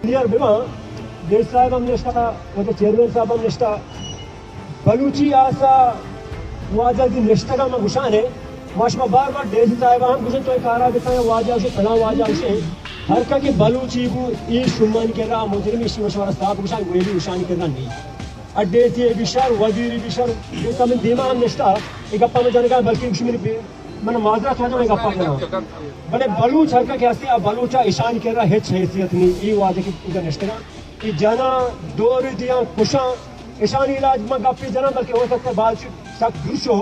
انجینئر بباں، D C صاحب ہم نشتہ، وتی چیئرمین صاحب ہم نشتہ، بلوچی آسا واجہ دی نشتگا ما گشانے، ما شما بار بار ڈی سی صاحب ہم گشن تو اے کارا بکن، واجہ گشے، فلاں واجہ گشے، ہر کا کہ بلوچی بو، ای شمانی کرا مجرم، اشی شمارا صاحب گشان، گویلی گشانی کرا نہیں۔ ا ڈی سی بی شر، وزیر بی شر، یہ کم دیما ہم نشتہ، اے گپا میں جنگا، بلکہ گشی میری بے-، من معذرت واجہ میں گپا جنگا۔ بلے بلوچ ہر کا کہ ہستے، ا بلوچا اشانی کرا ہچ حیثیت نہیں، ای واجہ کی نشتگا۔ کہ جناں دور دیاں کشاں، اشانی علاج ما گپی جناں، بلکہ ہو سکتا ہے بعد چی سک دور شو،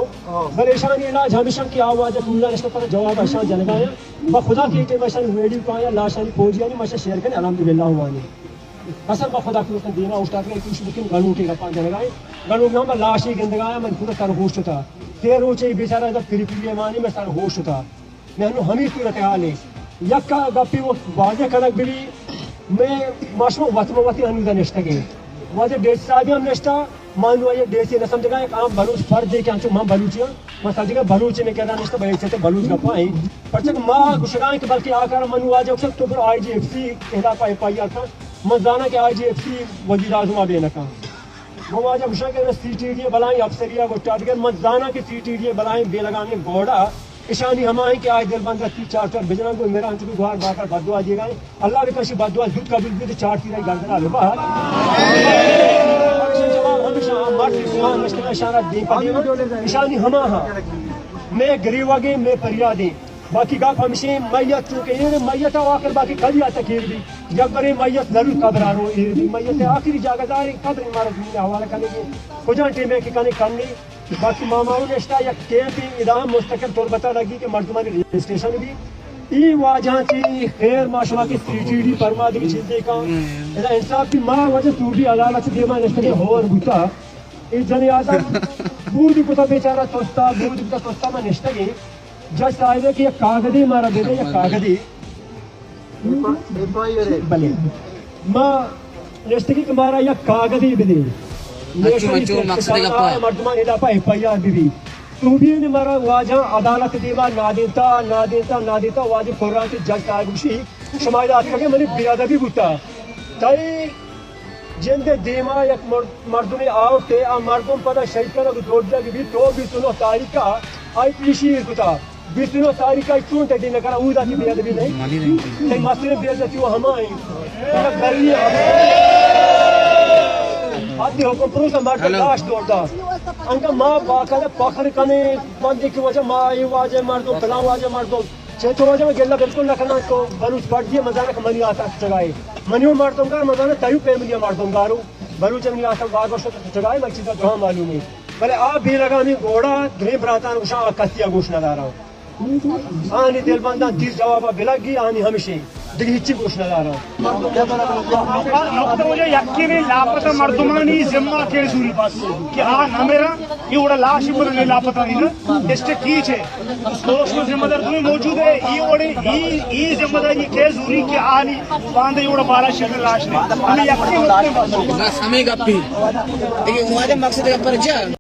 بلے اشانی علاج ہمیشہ کہ آ واجہ کوزا نشتہ پر جواب اشان جنگا یا۔ ما خدا کی ٹیم اشانی ویڈیو پایا، لاشانی پوجی آنی ما شیئر کریں، الحمدللہ ہوا نی۔ قسم با خدا کی دینا استاد نے کچھ بکن گنوٹی گپاں جنگا ہے۔ گنوٹ نام لاشی گندگا ہے، من پورا سر ہوش ہوتا۔ تے روچے بیچارہ جب تری پی مانی میں سر ہوش ہوتا۔ میں انوں ہمے صورتحال ایں۔ یک گپے وت واضح کنگ بہ بی، میں ما شما وت مہ وتی انوزا نشتگیں۔ واجہ ڈی سی صاحب ہم نشتہ، ما انوں آئی ڈی سی نہ سمجھگا، یک عام بلوچ فردے کہ انچو من بلوچی ہاں، من سمجھگا بلوچ میں کہنا نشتہ، بلے چتے بلوچ گپا ہیں۔ پرچہ کہ ما گشگا کہ بلکہ آ کار من واجہ گشگ تو پر آئی جی ایف سی خلاف ایف آئی آر کن، من زاناں کہ آئی جی ایف سی وزیر اعظم بے نہ کن۔ من واجہ گشاں کہ سی ٹی ڈی ء بلاہیں افسری ء گوشت، اگر من زاناں کہ سی ٹی ڈی ء بلاہیں بے لگامیں گوڑا اشانی ہما ہیں کہ آئی دل بند ء تی چار چار بجناں گوں میرا انچو کہ گوہار بار بار بددعا دیگا ہیں۔ اللہ بکن شی بددعا زود قبول بیت، چار تیرا گردن ء لبا۔ جواب ہمیشہ ہاں، مرد جوان مشتنا اشارہ دیم پہ دیم، اشانی ہما ہاں۔ میں گریوگیں، میں پریادیں۔ باقی گپ ہمشیں، میت چونکہ ایر، میت آخر باقی کدی آتا کیر بی، یک برے میت ضرور قبر آرو ایر بی، میت آخری جاگہ داریں، قبر مارا زمین حوالہ کرنے کے، کجا ٹیم ہے کہ کنے کرنے۔ باقی ماماؤں نشتا یک کیمپ ادا مستقل تربتا لگی کہ مردمانی رجسٹریشن بی۔ ای واجہاں چی خیر ما شما کے سی ٹی ڈی پرما دی چیزے کا۔ ادا انصاف بی ما وجہ تو بی عدالت دیما نشتے ہور بوتا۔ ای جنی آدم بودی کتا بیچارہ توستا، بودی کتا توستا ما نشتگی۔ جج صاحب کہ یک کاغذے مارا بدے، یک کاغذے۔ F I are. بلے۔ ما نشتگی کہ مارا یک کاغذے بدے۔ اچھو، اچھو، مقصد گپا۔ مردمان ادا پہ ایف آئی آر بی بی۔ تو بھی نے مارا واجہ عدالت دیما نادینتا، نادینتا، نادینتا، واجہ قرآن کے جج صاحب گوشی، شما ادا آتکگے منی بے ادبی بوتا۔ تئی جند ء دیما یک مر-، مردمے آورت ء آ مردم پدا شہید کنگ ء دور دیگ بیت، تو بیست و نہ تاریخ ء آئی پیشی ایر کتا۔ بیست و نہ تاریخ ء چون تئی دین ء کرا اودا کی بے ادبی نہیں؟ تئی مستریں بے عزتی و ہما ہیں۔ ترا گلی ہے۔ آدمی حکم پروس ء مرد لاش دور دا۔ انگا ما باقاعدہ فخر کنے، بندے کی وجہ ما اے واجہ مردم، فلاں واجہ مردم۔ چہ تو واجہ من گلہ بالکل نہ کناں، تو بلوچ پارٹی ء مزانہ کہ منی آسا چگائے۔ منی و مردم گار مزانہ تیو فیملی ء مردم گارو۔ بلوچ منی آسا بار بار شت چگائے، من چیزا جہاں معلوم ہے۔ بلے آ بے لگامی گوڑا دریں براتان گوشاں آ کسی ء گوش نہ داراں۔ آنی دلبنداں دیر جواب ء بلگی آنی ہمشی۔ دگہ ہچی گوش نہ داراں۔ نقطہ وجہ یکینے لاپتہ مردمانی ذمہ کے زوری بس کہ آ نہ میرا، یہ وڑا لاش پر نہیں لاپتہ نہیں نا، ڈسٹرکٹ کیچ ہے۔ دوست و ذمہ دار دوی موجود ہے، یہ وڑے، یہ، یہ ذمہ داری کے زوری کہ آنی باندے یہ وڑا بارہ شہر لاش نہیں۔ ہمیں یقین ہوتے ہیں بس۔ بس ہمیں گپی۔ لیکن ہمارے مقصد کا پرچہ